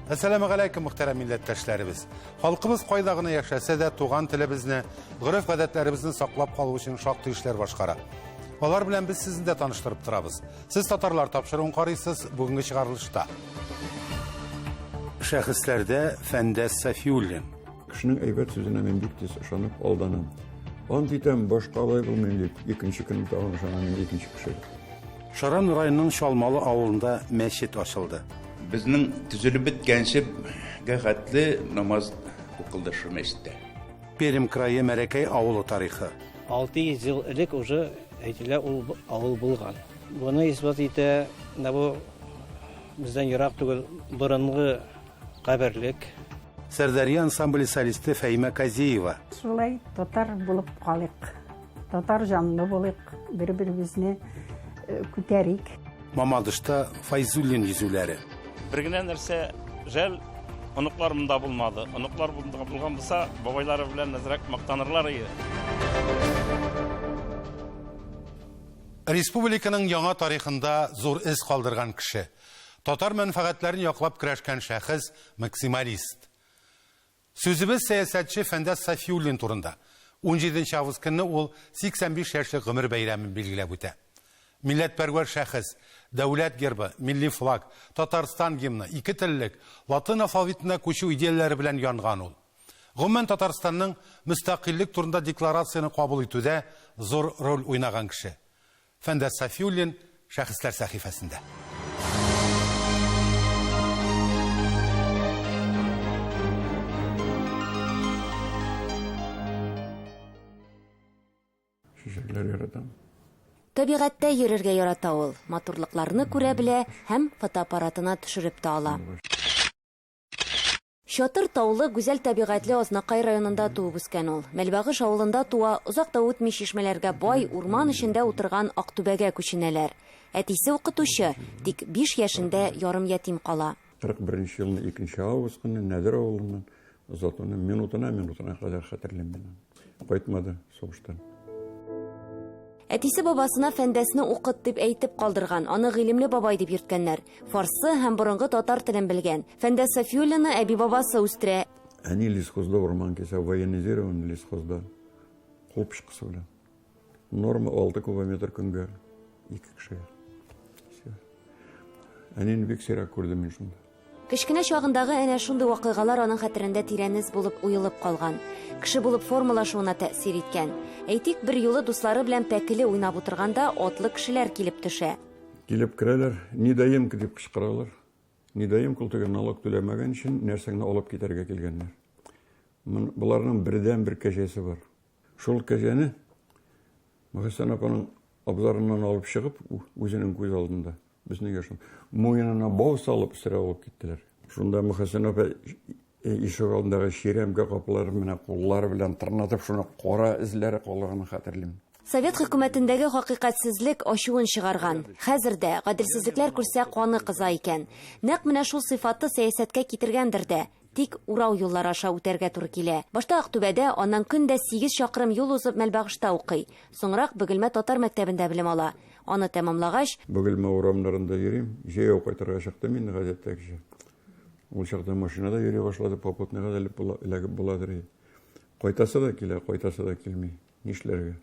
Әссәламегаләйкүм, мөхтәрәм милләттәшләребез. Халкыбыз кайда гына яшәсә дә, туган телебезне, гореф-гадәтләребезне саклап калу өчен шактый эшләр башкара. Алар белән без сезне дә таныштырып торабыз. Сез татарлар тапшыруын карыйсыз бүгенге чыгарылышта. Шәхесләрдә Фәндәс Сафиуллин. Кешенең әйбәт сүзенә мин бик тиз ышанып алданам. Ант итәм, башка алай булмыйм дип, икенче көнне тагын ышанам инде икенче кешегә. Шаран районының Чалмалы авылында мәчет ачылды. Безнең төзелеп беткәнче гә хәтле намаз укылды шул мәчеттә. Пермь крае Мәрәкәй авылы тарихы. 600 ел элек уже әйтелә ул авыл булган. Буны исбат итә менә бу бездән ерак түгел борынгы каберлек. Сәрдәрия ансамбле солисты Фәимә Казиева. Шулай татар булып калыйк. Татар җанлы булыйк, бер-беребезне э, күтәрик. Мамадышта Файзуллин йөзүләре. Бер генә нәрсә жәл, оныклар монда булмады. Оныклар булган булса, бабайлары белән әзрәк мактанырлар иде. Республиканың яңа тарихында зур эз калдырган кеше. Татар мәнфәгатьләрен яклап көрәшкән шәхес, максималист. Сүзебез сәясәтче Фәндәс Сафиуллин турында. 17 август көнне ул 85 яшьлек гомер бәйрәмен билгеләп үтә. Милләтпәрвәр шәхес, дәүләт гербы, милли флаг, Татарстан гимны, ике теллек, латын алфавитына күчү идеяләре белән янган ул. Гомумән, Татарстанның мөстәкыйльлек турында декларацияне кабул итүдә зур роль уйнаган кеше. Фәндәс Сафиуллин шәхесләр сәхифәсендә. Чәчәкләр яратам. Табигатьтә йөрергә ярата ул, матурлыкларны күрә белә һәм фотоаппаратына төшереп тә ала. Чатыр таулы, гүзәл табигатьле Азнакай районында туып үскән ул. Мәлбагыш авылында туа, озак та үтми чишмәләргә бай, урман эчендә утырган Актүбәгә күченәләр. Әтисе укытучы, тик биш яшендә ярым ятим кала. 41 нче елны 2 август көнне Нәдер авылыннан озатуны минутына-минутына кадәр хәтерлим мин аны. Кайтмады сугыштан. Әтисе бабасына Фәндәсне укыт дип әйтеп калдырган, аны гыйлемле бабай дип йөрткәннәр. Фарсы һәм борынгы татар телен белгән. Фәндәс Сафиуллинны әби-бабасы үстерә. Әни лесхозда урман кисә, военизированный лесхозда, кул пычкысы белән. Норма 6 кубометр көнгә, ике кешегә. Всё. Әнине бик сирәк күрдем мин шунда. Кечкенә чагындагы әнә шундый вакыйгалар аның хәтерендә тирән эз булып уелып калган. Кеше булып формалашуына тәэсир иткән. Әйтик, бер юлы дуслары белән пәкеле уйнап утырганда атлы кешеләр килеп төшә. Килеп керәләр, недоимка дип кычкыралар. Недоимка ул теге налог түләмәгән өчен нәрсәңне алып китәргә килгәннәр. Боларның бердәнбер кәҗәсе бар. Шул кәҗәне Мөхәссән апаның абзарыннан алып чыгып, үзенең күз алдында, безнең яшь, муенына бау салып өстерәп алып киттеләр. Шунда Мөхәссән апа ишек алдындагы чирәмгә каплары менә куллары белән тырнатып, шуны кара эзләре калганын хәтерлим. Совет хөкүмәтендәге хакыйкатьсезлек ачуын чыгарган. Хәзер дә, гаделсезлекләр күрсә, каны кыза икән. Нәкъ менә шул сыйфаты сәясәткә китергәндер дә. Тик урау юллар аша үтәргә туры килә. Башта Актүбәдә, аннан көн дә сигез чакрым юл узып Мәлбагышта укый. Соңрак Бөгелмә татар мәктәбендә белем ала. Аны тәмамлагач. Бөгелмә урамнарында йөрим. Җәяү кайтырга чыктым инде, гадәттәгечә. Ул чакта машина да йөри башлады, попутныйга да элеп була, эләгеп буладыр иде. Кайтасы да килә, кайтасы да килми. Нишләргә?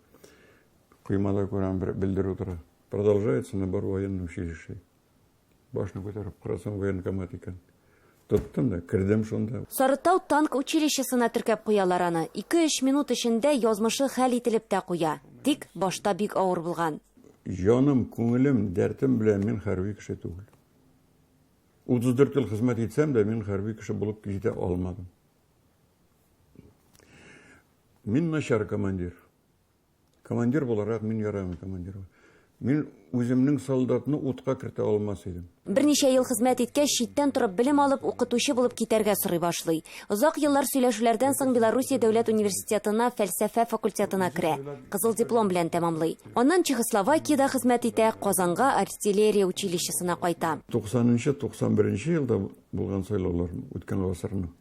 Коймада күрәм бер белдерү тора. Продолжается набор военных училищей. Башны күтәреп карасам, военкомат икән. Тоттым да, кердем шунда. Сарытау танк училищесына теркәп куялар аны. Ике-өч минут эчендә язмышы хәл ителеп тә куя. Тик башта бик авыр булган. Җаным, күңелем, дәртем белән мин хәрби кеше түгел. 34 ел хезмәт итсәм дә, мин хәрби кеше булып җитә алмадым. Мин начар командир. Командир буларак мин ярамый командир. Мин үземнең солдатны утка кертә алмас идем. Берничә ел хезмәт иткәч, читтән торып белем алып, укытучы булып китәргә сорый башлый. Озак еллар сөйләшүләрдән соң Белоруссия дәүләт университетына фәлсәфә факультетына керә. Кызыл диплом белән тәмамлый. Аннан Чехословакиядә хезмәт итә, Казанга артиллерия училищесына кайта. 90-нчы, 91-нче елда булган сайлаулар, үткән гасырның,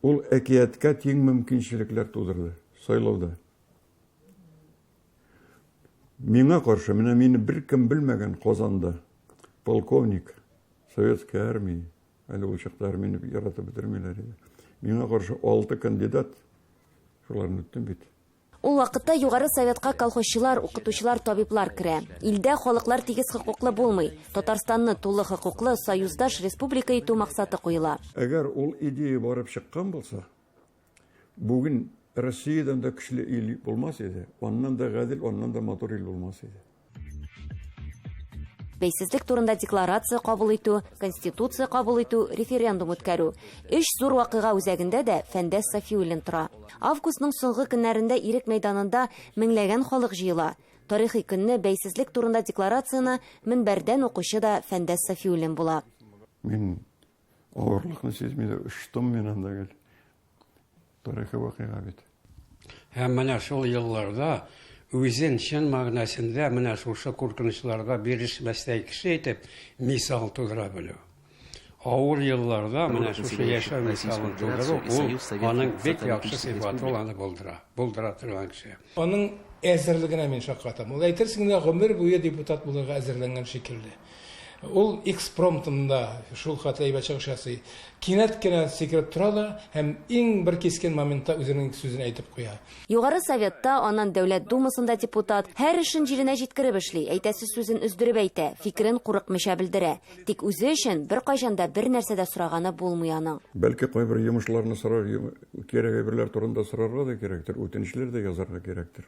ул әкияткә тиң мөмкинчелекләр тудырды сайлауда. Миңа каршы, менә мине беркем белмәгән Казанда полковник Советской армии. Әле ул чакта мине яратып бетермиләр иде. Миңа каршы 6 кандидат, шуларны үттем бит. Ул вакытта Югары Советка колхозчылар, укытучылар, табиблар керә. Илдә халыклар тигез хокуклы булмый. Татарстанны тулы хокуклы союздаш республика итү максаты куела. Әгәр ул идея барып чыккан булса, бүген Россиядән дә көчле ил булмас иде, аннан да гадел, аннан да матур ил булмас иде. Бәйсезлек турында декларация кабул итү, конституция кабул итү, референдум үткәрү. Өч зур вакыйга үзәгендә дә Фәндәс Сафиуллин тора. Августның соңгы көннәрендә Ирек мәйданында меңләгән халык җыела. Тарихи көнне бәйсезлек турында декларацияне мөнбәрдән укучы да Фәндәс Сафиуллин була. Мин авырлыкны сизми дә очтым мин анда гел. Тарихи вакыйга бит. Һәм менә шул елларда үзен чын мәгънәсендә менә шушы куркынычларга бирешмәстәй кеше итеп мисал тудыра белү. Авыр елларда менә шушы яшәү мисалын тудыру, ул аның бик яхшы сыйфаты, ул аны булдыра, булдыра торган кеше. Аның әзерлегенә мин шаккатам. Ул әйтерсең лә гомер буе депутат булырга әзерләнгән шикелле. Ул экспромтында шул хәтле әйбәт чыгыш ясый. Кинәт кенә сикереп тора да һәм иң бер кискен моментта үзенең сүзен әйтеп куя. Югары Советта, аннан Дәүләт Думасында депутат. Һәр эшен җиренә җиткереп эшли, әйтәсе сүзен өздереп әйтә, фикерен курыкмыйча белдерә. Тик үзе өчен беркайчан да бернәрсә дә сораганы булмый аның. Бәлки кайбер йомышларны сорар, кирәк әйберләр турында сорарга да кирәктер, үтенечләр дә язарга кирәктер.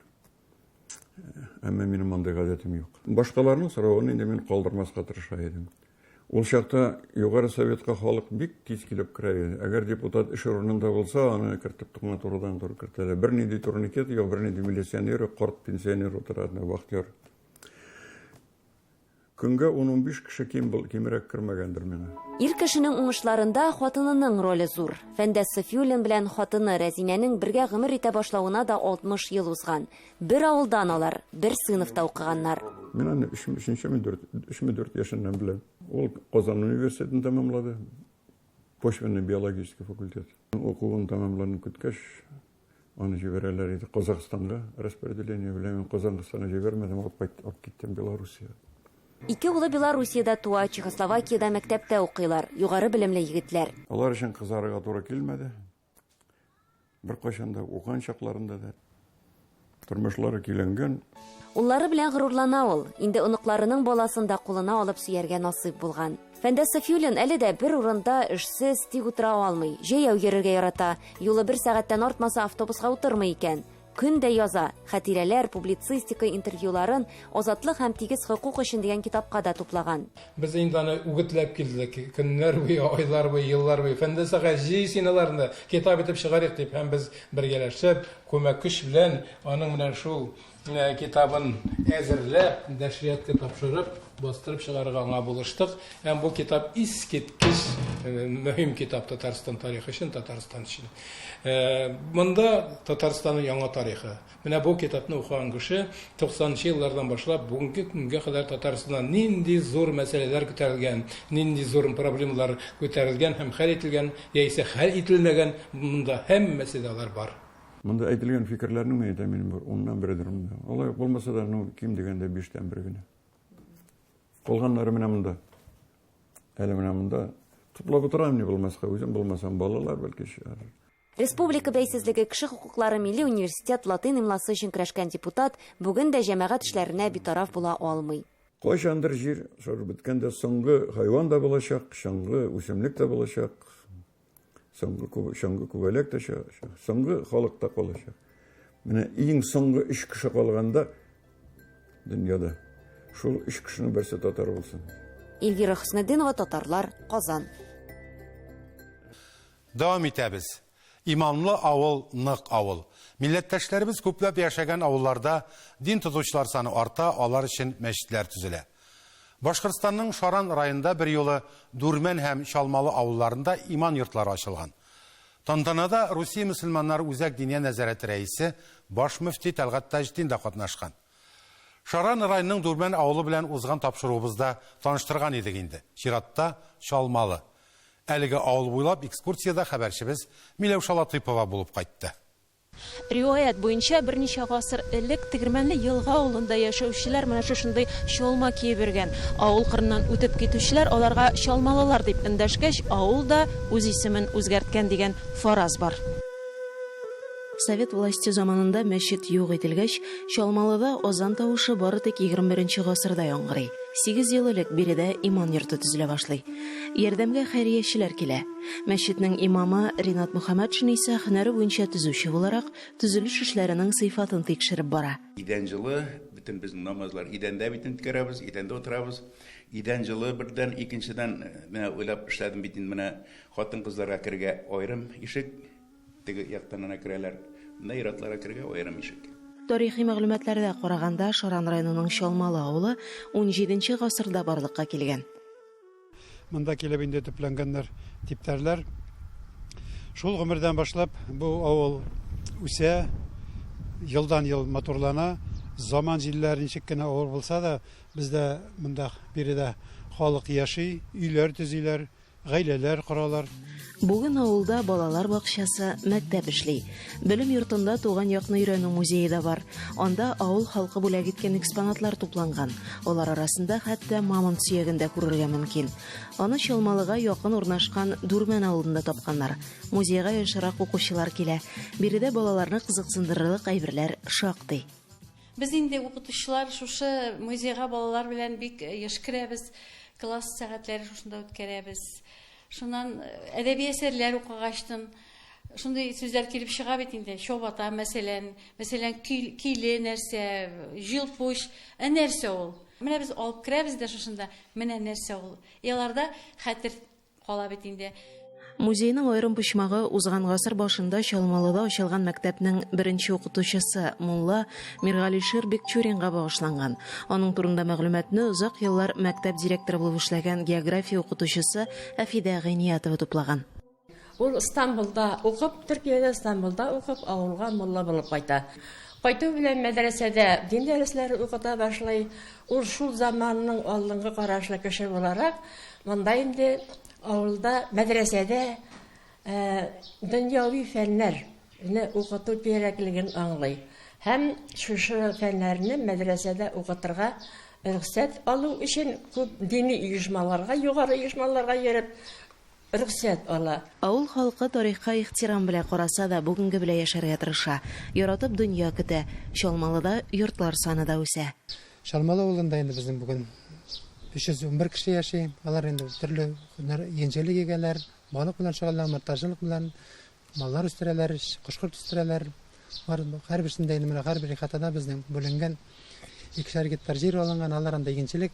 Әмма минем андый гадәтем юк. Башкаларның соравын инде мин калдырмаска тырыша идем. Ул чакта Югары Советка халык бик тиз килеп керә иде. Әгәр депутат эш урынында булса, аны кертеп туңа турыдан-туры кертәләр. Бернинди турникет юк, бернинди милиционер юк, карт пенсионер утыра, вахтер. Көнгә ун-унбиш кеше ким бул, кимрәк кермәгәндер миңа. Ир кешенең уңышларында хатынының роле зур. Фәндәс Сафиуллин белән хатыны Рәзинәнең бергә гомер итә башлавына да 60 ел узган. Бер авылдан алар, бер сыйныфта укыганнар. Мин аны өч, өченчеме, дүрт, өчме, дүрт яшеннән беләм. Ул Казан университетын тәмамлады, почвенный биологический факультет. Укуын тәмамланып көткәч, Аны җибәрәләр иде Казахстанга распределение белән. Мин Казахстанга җибәрмәдем, алып кайт, алып киттем Белоруссиягә. Ике улы Белоруссиядә туа, Чехословакиядә мәктәптә укыйлар. Югары белемле егетләр. Алар өчен кызарырга туры килмәде. Беркайчан да, укыган чакларында да. Тормышлары көйләнгән. Уллары белән горурлана ул. Инде оныкларының баласын да кулына алып сөяргә насыйп булган. Фәндәс Сафиуллин әле дә бер урында эшсез тик утыра алмый. Җәяү йөрергә ярата. Юлы бер сәгатьтән артмаса автобуска утырмый икән. Көн дә яза. Хатирәләр, публицистика, интервьюларын Азатлык һәм тигез хокук өчен дигән китапка да туплаган. Без инде аны үгетләп килдек. Көннәр буе, айлар буе, еллар буе. Фәндәс агай, җый син аларны, китап итеп чыгарыйк дип. Һәм без бергәләшеп, Күмәк көч белән аның менә шул китабын әзерләп, нәшриятка тапшырып, бастырып чыгарырга аңа булыштык. Һәм бу китап искиткеч мөһим китап Татарстан тарихы өчен, Татарстан өчен. Монда Татарстанның яңа тарихы. Менә бу китапны укыган кеше 90 нчы еллардан башлап бүгенге көнгә кадәр Татарстанда нинди зур мәсьәләләр күтәрелгән, нинди зур проблемалар күтәрелгән һәм хәл ителгән, яисә хәл ителмәгән, монда һәммәсе дә алар бар. Монда әйтелгән фикерләрнең мин әйтәм, минем бер уннан бередер монда. Алай ук булмаса да, ну, ким дигәндә биштән бер генә. Калганнары менә монда. Әле менә монда туплап утырам, ни булмаска, үзем булмасам, балалар бәлки чыгарыр. Республика бәйсезлеге, кеше хокуклары, милли университет, латин имласы өчен көрәшкән депутат бүген дә җәмәгать эшләренә битараф була алмый. Кайчандыр җир шар беткәндә соңгы хайван да булачак, соңгы үсемлек тә булачак, соңгы соңгы күбәләк тә чыгачак, соңгы халык та калачак. Менә иң соңгы өч кеше калганда дөньяда шул өч кешенең берсе татар булсын. Эльвира Хөснетдинова, Татарлар, Казан. Дәвам итәбез. Иманлы авыл, нык авыл. Милләттәшләребез күпләп яшәгән авылларда дин тотучылар саны арта, алар өчен мәчетләр төзелә. Башкортстанның Шаран районында берьюлы Дүрмән һәм Чалмалы авылларында иман йортлары ачылган. Тантанада Русия мөселманнары үзәк диния нәзарәте рәисе, баш мөфти Тәлгать Таҗетдин дә катнашкан. Шаран районының Дүрмән авылы белән узган тапшыруыбызда таныштырган идек инде. Чиратта, Чалмалы. Әлеге авыл буйлап экскурсиядә хәбәрчебез Миләүшә Латыйпова булып кайтты. Риваять буенча, берничә гасыр элек Тегермәнле Елга авылында яшәүчеләр менә шушындый чалма киеп йөргән. Авыл кырыннан үтеп китүчеләр аларга чалмалылар дип эндәшкәч, авыл да үз исемен үзгәрткән дигән фараз бар. Совет власте заманында мәчет юк ителгәч, Чалмалыда азан тавышы бары тик 21 гасырда яңгырый. Сигез ел элек биредә иман йорты төзелә башлый. Ярдәмгә хәйриячеләр килә. Мәчетнең имамы Ринат Мөхәммәтшин исә һөнәре буенча төзүче буларак, төзелеш эшләренең сыйфатын тикшереп бара. Идән җылы, бөтен безнең намазлар идәндә бит үткәрәбез, идәндә утырабыз. Идән җылы бердән, икенчедән, менә уйлап эшләдем бит инде, менә хатын-кызларга керергә аерым ишек, теге яктан әнә керәләр, менә ир-атларга керергә аерым ишек. Тарихи мәгълүматларда караганда, Шаран районының Чалмалы авылы унҗиденче гасырда барлыкка килгән. Монда килеп инде төпләнгәннәр типтәрләр. Шул гомердән башлап бу авыл үсә, елдан-ел матурлана. Заман җилләре ничек кенә авыр булса да, бездә монда биредә халык яши, өйләр төзиләр, гаиләләр коралар. Бүген авылда балалар бакчасы, мәктәп эшли. Белем йортында туган якны өйрәнү музее да бар. Анда авыл халкы бүләк иткән экспонатлар тупланган. Алар арасында хәтта мамонт сөяген дә күрергә мөмкин. Аны Чалмалыга якын урнашкан Дүрмән авылында тапканнар. Музейга ешрак укучылар килә. Биредә балаларны кызыксындырырлык әйберләр шактый. Без инде укытучылар шушы музейга балалар белән бик еш керәбез, класс сәгатьләре шушында үткәрәбез. Шуннан әдәби әсәрләр укыгачтын шундый сүзләр килеп чыга бит инде. Чабата, мәсәлән, мәсәлән, киле нәрсә, җилпуч, ә нәрсә ул? Менә без алып керәбез дә шушында, менә нәрсә ул. И аларда хәтер кала бит инде. Музейның аерым почмагы узган гасыр башында Чалмалыда ачылган мәктәпнең беренче укытучысы, мулла Миргалишер Бикчуринга багышланган. Аның турында мәгълүматны озак еллар мәктәп директоры булып эшләгән география укытучысы Әфидә Гыйниятова туплаган. Ул Истанбулда укып, Төркиядә Истанбулда укып, авылга мулла булып кайта. Кайту белән мәдрәсәдә дин дәресләре укыта башлый. Ул шул заманның алдынгы карашлы кеше буларак, монда инде авылда мәдрәсәдә дөньяви фәннәрне укыту кирәклеген аңлый. Һәм шушы фәннәрне мәдрәсәдә укытырга рөхсәт алу өчен күп дини оешмаларга, югары оешмаларга йөреп, рөхсәт ала. Авыл халкы тарихка ихтирам белән караса да, бүгенге белән яшәргә тырыша. Яратып дөнья көтә. Чалмалыда йортлар саны да үсә. Чалмалы авылында инде безнең бүген 311 кеше яши. Алар инде төрле һөнәр, игенчелек игәләр, балык белән шөгыльләнә, умартачылык белән, маллар үстерәләр, кош-корт үстерәләр. Бар, һәрберсендә инде менә һәрбер ихатада безнең бүленгән икешәр гектар җир алынган, алар анда игенчелек,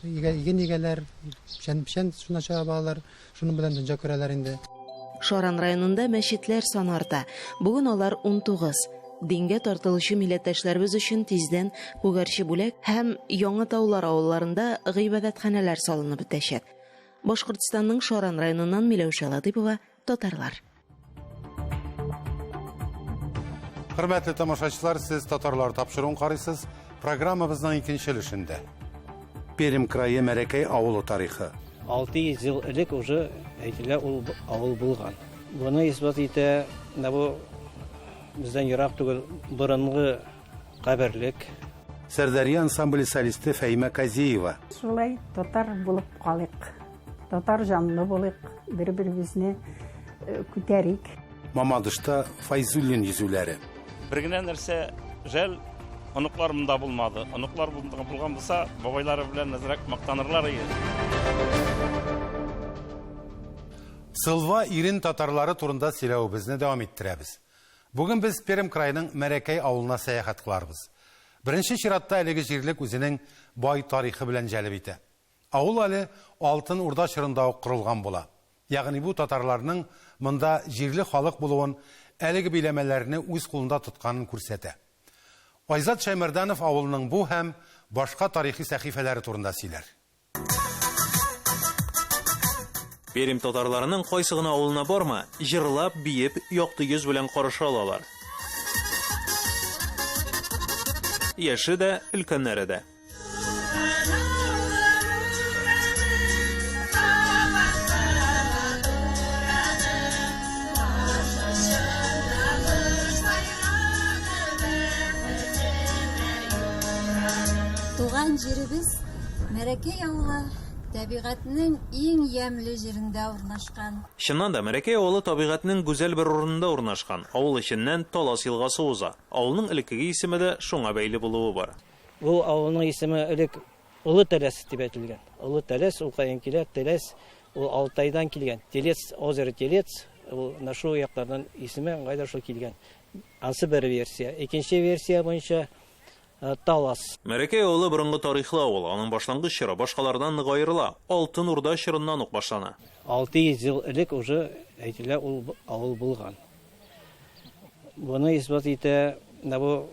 иген игәләр, печән, печән шуннан чыга алар, шуның белән дөнья күрәләр инде. Шаран районында мәчетләр саны арта. Бүген алар 19. Дингә тартылучы милләттәшләребез өчен тиздән Күгәрче Бүләк һәм Яңа Таулар авылларында гыйбадәтханәләр салынып бетәчәк. Башкортстанның Шаран районыннан Миләүшә Латыйпова, Татарлар. Хөрмәтле тамашачылар, сез Татарлар тапшыруын карыйсыз. Программабызның икенче өлешендә. Пермь крае Мәрәкәй авылы тарихы. 600 ел элек уже әйтелә ул авыл булган. Буны исбат итә менә бу бездән ерак түгел борынгы каберлек. Сәрдәрия ансамбле солисты Фәймә Казиева. Шулай татар булып калыйк. Татар җанлы булыйк, бер-беребезне күтәрик. Мамадышта Файзуллин йөзүләре. Бер генә нәрсә жәл, оныклар монда булмады. Оныклар булган булса, бабайлары белән әзрәк мактанырлар иде. Сылва Ирен татарлары турында сөйләвебезне дәвам иттерәбез. Бүген без Пермь краеның Мәрәкәй авылына сәяхәт кыларбыз. Беренче чиратта әлеге җирлек үзенең бай тарихы белән җәлеп итә. Авыл әле Алтын Урда чорында ук корылган була. Ягъни бу татарларның монда җирле халык булуын, әлеге биләмәләрне үз кулында тотканын күрсәтә. Айзат Шәймәрданов авылының бу һәм башка тарихи сәхифәләре турында сөйләр. Пермь татарларының кайсы гына авылына барма, җырлап, биеп, якты йөз белән каршы алалар. Яше дә, өлкәннәре дә. килгән җиребез Мәрәкәй авылы табигатьнең иң ямьле җирендә урнашкан. Чыннан да, Мәрәкәй авылы табигатьнең гүзәл бер урынында урнашкан. Авыл эченнән Талас елгасы уза. Авылның элеккеге исеме дә шуңа бәйле булуы бар. Бу авылның исеме элек Олы Тәләс дип әйтелгән. Олы Тәләс ул каян килә? Тәләс ул Алтайдан килгән. Телец, озеро Телец, ул менә шул яклардан исеме кайда шул килгән. Ансы бер версия. Икенче версия буенча Талас. Мәрәкәй авылы борынгы тарихлы авыл. Аның башлангыч чоры башкалардан нык аерыла. Алтын Урда чорыннан ук башлана. 600 ел элек уже әйтелә ул авыл булган. Буны исбат итә менә бу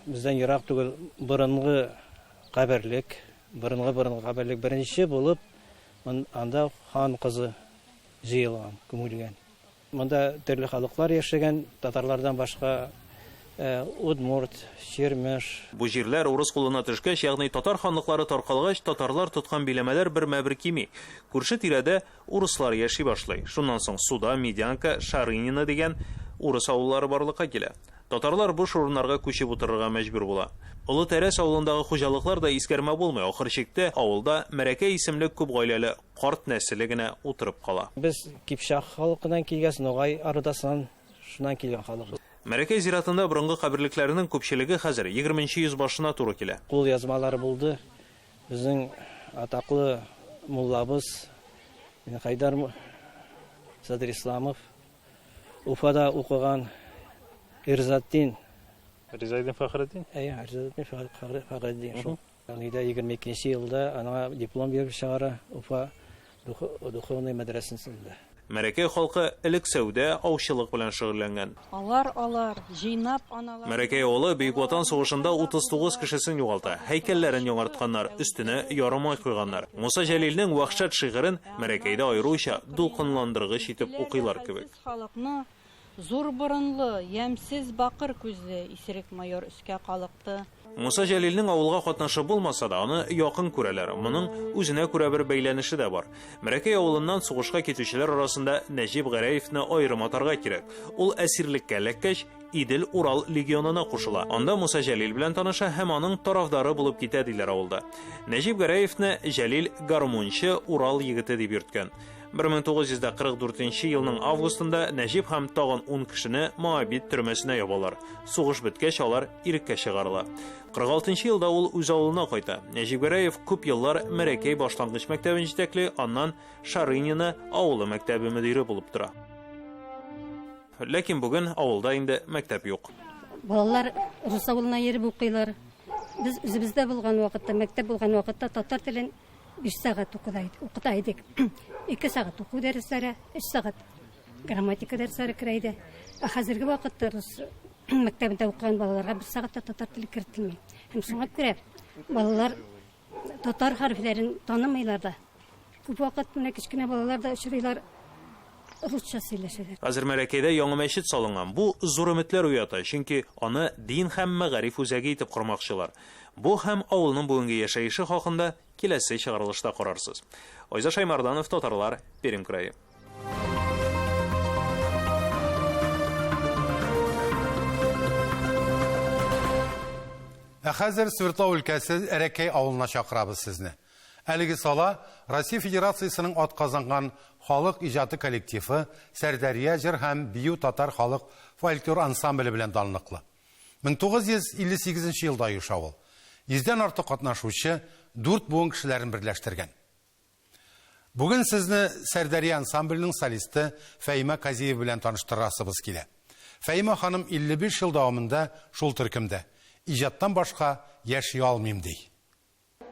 бездән ерак түгел борынгы каберлек, борынгы-борынгы каберлек беренче булып анда хан кызы җыелган, күмелгән. Монда төрле халыклар яшәгән, татарлардан башка удмурт, чирмеш. Бу җирләр урыс кулына төшкәч, ягъни татар ханлыклары таркалгач, татарлар тоткан биләмәләр бермә-бер кими. Күрше-тирәдә урыслар яши башлый. Шуннан соң Суда, Медянка, Шарынино дигән урыс авыллары барлыкка килә. Татарлар буш урыннарга күчеп утырырга мәҗбүр була. Олы Тәрәс авылындагы хуҗалыклар да искәрмә булмый, ахыр чиктә авылда Мәрәкә исемле күп гаиләле карт нәселе генә утырып кала. Без Кипчак халкыннан килгәс, Ногай Ордасынан, шуннан килгән халык. Мәрәкәй зиратында борынгы каберлекләрнең күпчелеге хәзер егерменче йөз башына туры килә. Кулъязмалары булды. Безнең атаклы муллабыз Минхайдар Садрисламов, Уфада укыган Ирзатдин. Ризаэддин Фәхретдин? Әйе, Ризаэддин Фәхретдин шул. Нидә 22 нче елда аңа диплом биреп чыгара Уфа духовный мәдрәсәсендә. Мәрәкәй халкы элек сәүдә, аучылык белән шөгыльләнгән. Алар алар, җыйнап аналар. Мәрәкәй авылы Бөек Ватан сугышында 39 кешесен югалта. Һәйкәлләрен яңартканнар, өстенә ярымай куйганнар. Муса Җәлилнең Вәхшәт шигырен Мәрәкәйдә аеруча дулкынландыргыч итеп укыйлар кебек. Халыкны зур борынлы, ямьсез бакыр күзле исерек майор өскә калыкты. Муса Җәлилнең авылга катнашы булмаса да, аны якын күрәләр. Моның үзенә күрә бер бәйләнеше дә бар. Мәрәкәй авылыннан сугышка китүчеләр арасында Нәҗип Гәрәевны аерым атарга кирәк. Ул әсирлеккә эләккәч, Идел-Урал легионына кушыла. Анда Муса Җәлил белән таныша һәм аның тарафдары булып китә, диләр авылда. Нәҗип Гәрәевны Җәлил гармунчы Урал егете дип йөрткән. 1944 нче елның августында Нәҗип һәм тагын ун кешене Моабит төрмәсенә ябалар. Сугыш беткәч, алар иреккә чыгарыла. 46 нчы елда ул үз авылына кайта. Нәҗип Гәрәев күп еллар Мәрәкәй башлангыч мәктәбен җитәкли, аннан Шарынино авылы мәктәбе мөдире булып тора. Ләкин бүген авылда инде мәктәп юк. Балалар рус авылына йөреп укыйлар. Без үзебездә булган вакытта, мәктәп булган вакытта татар телен 5 сәгать укыта идек. 2 сәгать уку дәресләре, 3 сәгать грамматика дәресләре керә иде. Ә хәзерге вакытта рус мәктәбендә укыган балаларга 1 сәгать тә татар теле кертелми. Һәм шуңа күрә балалар татар хәрефләрен танымыйлар да. Күп вакыт менә кечкенә балалар да очрыйлар, русча сөйләшәләр. Хәзер Мәрәкәйдә яңа мәчет салынган. Бу зур өметләр уята, чөнки аны дин һәм мәгариф үзәге итеп кормакчылар. Бу һәм авылның бүгенге яшәеше хакында киләсе чыгарылышта карарсыз. Айза Шаймарданов, Татарлар, Пермь крае. Ә хәзер Свердлау өлкәсе Әрәкәй авылына чакырабыз сезне. Әлеге сала Россия Федерациясенең атказанган халык иҗаты коллективы Сәрдәрия җыр һәм бию татар халык фольклор ансамбле белән данлыклы. 1958 елда оеша ул. Йөздән артык катнашучы, дүрт буын кешеләрен берләштергән. Бүген сезне Сәрдәрия ансамбленең солисты Фәимә Казиева белән таныштырасыбыз килә. Фәимә ханым 55 ел дәвамында шул төркемдә. Иҗаттан башка яши алмыйм, ди.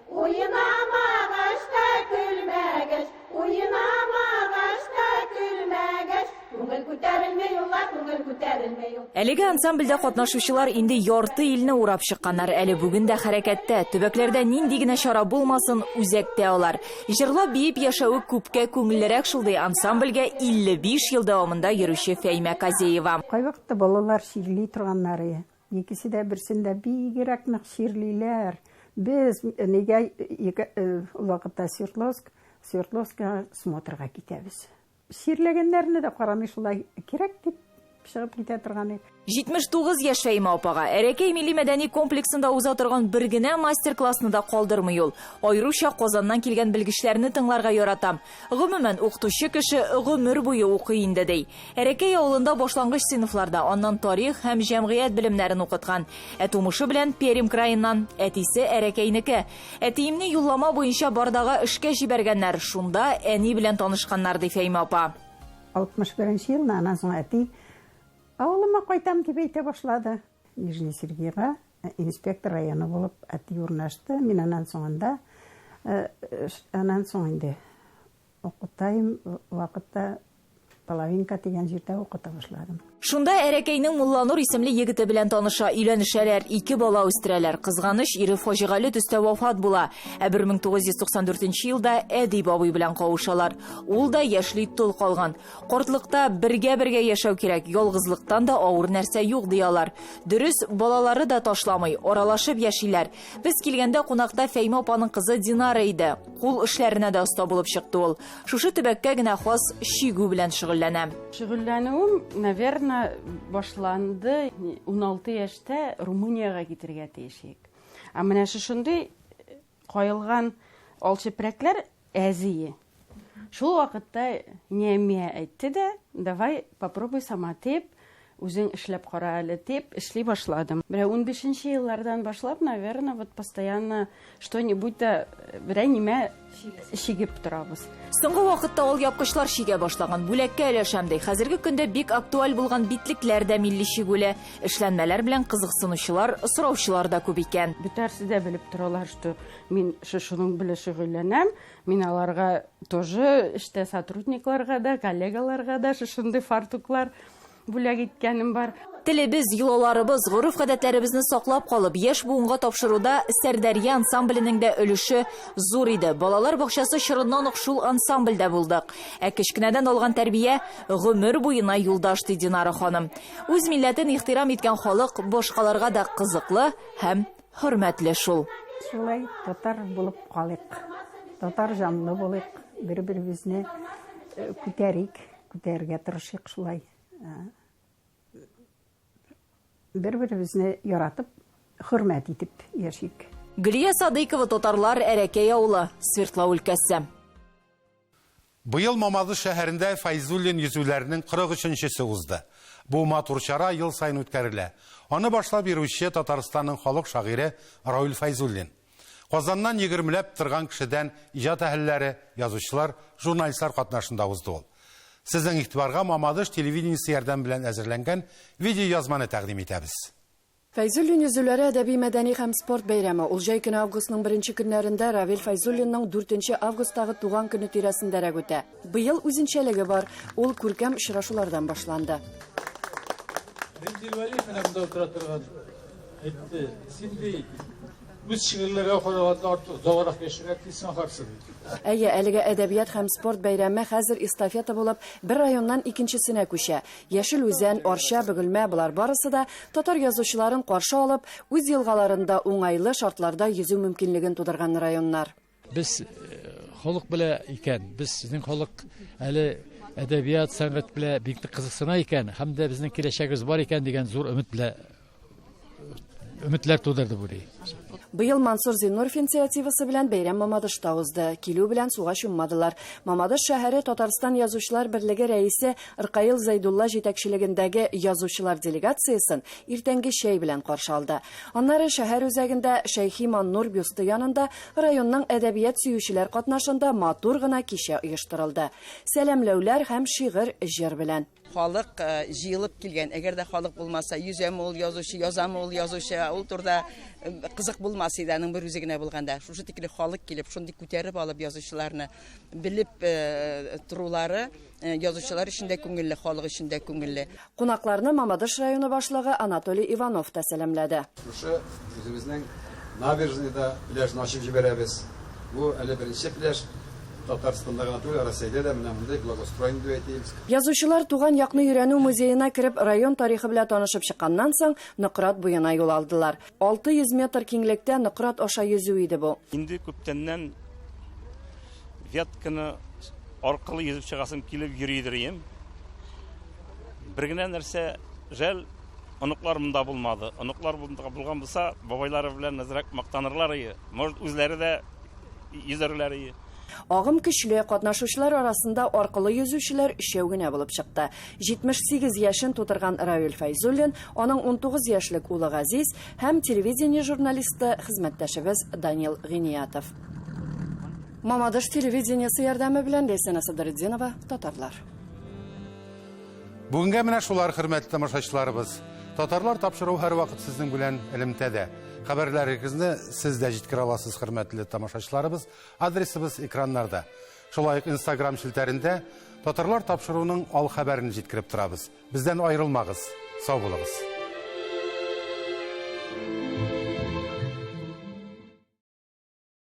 Уйнамагач та көлмәгәч, уйнамагач та көлмәгәч, күңел күтәрелми юлла, күңел күтәрелми юл. Әлеге ансамбльдә катнашучылар инде ярты илне урап чыкканнар. Әле бүген дә хәрәкәттә. Төбәкләрдә нинди генә чара булмасын, үзәктә алар. Җырлап-биеп яшәве күпкә күңеллерәк шул, ди ансамбльгә 55 ел дәвамында йөрүче Фәймә Казеева. Кайвакытта балалар чирли торганнары. Икесе дә берсен дә бигрәк нык чирлиләр. Без нигә ул вакытта Свердловск, Свердловскка смотрга китәбез. Чирләгәннәрне дә карамый шулай кирәк дип чыгып китә торган идек. 79 яшь Фәймә апага. Әрәкәй милли-мәдәни комплексында уза торган бер генә мастер-классны да калдырмый ул. Аеруча Казаннан килгән белгечләрне тыңларга яратам. Гомумән, укытучы кеше гомер буе укый инде, ди. Әрәкәй авылында башлангыч сыйныфларда, аннан тарих һәм җәмгыять белемнәрен укыткан. Ә тумышы белән Пермь краеннан, әтисе Әрәкәйнеке. Әтиемне юллама буенча Бардага эшкә җибәргәннәр, шунда әни белән танышканнар, ди Фәймә апа. 61 нче елны аннан соң әти Авылыма кайтам дип әйтә башлады. Нижний Сергейга инспектор районы булып әти урнашты. Мин аннан соң анда, аннан соң инде укытайм вакытта Половинка дигән җирдә укыта башладым. Шунда Әрәкәйнең Мулланур исемле егете белән таныша, өйләнешәләр, ике бала үстерәләр. Кызганыч, ире фаҗигале төстә вафат була. Ә 1994 елда Әдип абый белән кавышалар. Ул да яшьли тол калган. Картлыкта бергә-бергә яшәү кирәк, ялгызлыктан да авыр нәрсә юк, ди алар. Дөрес, балалары да ташламый, аралашып яшиләр. Без килгәндә кунакта Фәймә апаның кызы Динара иде. Кул эшләренә дә оста булып чыкты ул. Шушы төбәккә генә хас чигү белән шөгыльләнә. Шөгыльләнүем, наверно, башланды 16 яшьтә Румыниягә китергә тиеш идек. Ә менә шушындый Каелган алчепрәкләр әзие. Шул вакытта Неемия әйтте дә, давай попробуй сама дип, үзең эшләп кара әле дип эшли башладым. Менә унбишенче еллардан башлап, наверно, вот постоянно что-нибудь да берәй нимә чигеп торабыз. Соңгы вакытта алъяпкычлар чигә башлаган. Бүләккә өләшәм, ди. Хәзерге көндә бик актуаль булган битлекләр дә милли чигүле. Эшләнмәләр белән кызыксынучылар, сораучылар да күп икән. Бөтәрсе дә белеп торалар, что мин шушының белән шөгыльләнәм. Мин аларга тоже эштә сотрудникларга да, коллегаларга да шушындый фартуклар бүләк иткәнем бар. Телебез, йолаларыбыз, гореф-гадәтләребезне саклап калып, яшь буынга тапшыруда Сәрдәрия ансамбленең дә өлеше зур иде. Балалар бакчасы чорыннан ук шул ансамбльдә булдык. Ә кечкенәдән алган тәрбия гомер буена юлдаш, ди Динара ханым. Үз милләтен ихтирам иткән халык башкаларга да кызыклы һәм хөрмәтле шул. Шулай татар булып калыйк, татар җанлы булыйк, бер-беребезне күтәрик, күтәрергә тырышыйк шулай. Бер-беребезне яратып, хөрмәт итеп яшик. Гөлия Садыйкова, Татарлар, Әрәкәй авылы, Свердлау өлкәсе. Быел Мамадыш шәһәрендә Фәйзуллин йөзүләренең 43 нчесе узды. Бу матур чара ел саен үткәрелә. Аны башлап йөрүче Татарстанның халык шагыйре Равил Фәйзуллин. Казаннан егермеләп торган кешедән иҗат әһелләре, язучылар, журналистлар катнашында узды ул. Сезнең игътибарга Мамадыш телевидениесе ярдәме белән әзерләнгән видеоязманы тәкъдим итәбез. Фәйзуллин йөзүләре әдәби-мәдәни һәм спорт бәйрәме. Ул җәй көне августның беренче көннәрендә Равил Фәйзуллинның дүртенче августтагы туган көне тирәсендәрәк үтә. Быел үзенчәлеге бар, ул күркәм очрашулардан башланды. Римзил Вәлиев менә монда утыра торган әйтте, син ди, үз шигырьләргә караганда артык озаграк яшәргә тиешсең ахрысы, ди. Әйе, әлеге әдәбият һәм спорт бәйрәме хәзер эстафета булып бер районнан икенчесенә күчә. Яшел Үзән, Арча, Бөгелмә, болар барысы да татар язучыларын каршы алып, үз елгаларында уңайлы шартларда йөзү мөмкинлеген тудырган районнар. Без халык белә икән, без сезнең халык әле әдәбият, сәнгать белә бик нык кызыксына икән һәм дә безнең киләчәгебез бар икән дигән зур өмет белә өметләр тудырды бу ди. Быел Мансур Зиннуров инициативасы белән бәйрәм Мамадышта узды. Килү белән суга чуммадылар. Мамадыш шәһәре Татарстан Язучылар берлеге рәисе Ркаил Зәйдулла җитәкчелегендәге язучылар делегациясен иртәнге чәй белән каршы алды. Аннары шәһәр үзәгендә Шәйхи Маннур бюсты янында районның әдәбият сөючеләр катнашында матур гына кичә оештырылды. Сәламләүләр һәм шигырь, җыр белән. Халык җыелып килгән. Әгәр дә халык булмаса, йөзәме ул язучы, язамы ул язучы, ул турыда кызык булмас иде, аның бер үзе генә булганда. Шушы тикле халык килеп, шундый күтәреп алып язучыларны белеп торулары язучылар өчен дә күңелле, халык өчен дә күңелле. Кунакларны Мамадыш районы башлыгы Анатолий Иванов та сәламләде. Шушы үзебезнең набережныйда пляжны ачып җибәрәбез. Бу әле беренче пляж. Татарстанда гына түгел, Россиядә дә менә мондый благоустроенный дип әйтим. Язучылар туган якны өйрәнү музеена кереп, район тарихы белән танышып чыкканнан соң, Нократ буена юл алдылар. 600 метр киңлектә Нократ аша йөзү иде бу. Инде күптәннән Вятканы аркылы йөзеп чыгасым килеп йөри идер ием. Бер генә нәрсә жәл, оныклар монда булмады. Оныклар монда булган булса, бабайлары белән әзрәк мактанырлар ие. Может, үзләре дә йөзәрләр ие. Агым көчле, катнашучылар арасында аркылы йөзүчеләр өчәү генә булып чыкты. 78 яшен тутырган Равил Фәйзуллин, аның 19 яшьлек улы Газиз һәм телевидение журналисты, хезмәттәшебез Данил Гыйниятов. Мамадыш телевидениесе ярдәме белән Ләйсәнә Садретдинова, Татарлар. Бүгенгә менә шулар, хөрмәтле тамашачыларыбыз. Татарлар тапшыруы һәрвакыт сезнең белән элемтәдә. Хәбәрләрегезне сез дә җиткерә аласыз, хөрмәтле тамашачыларыбыз. Адресыбыз экраннарда. Шулай ук Инстаграм челтәрендә Татарлар тапшыруының ал хәбәрен җиткереп торабыз. Бездән аерылмагыз. Сау булыгыз.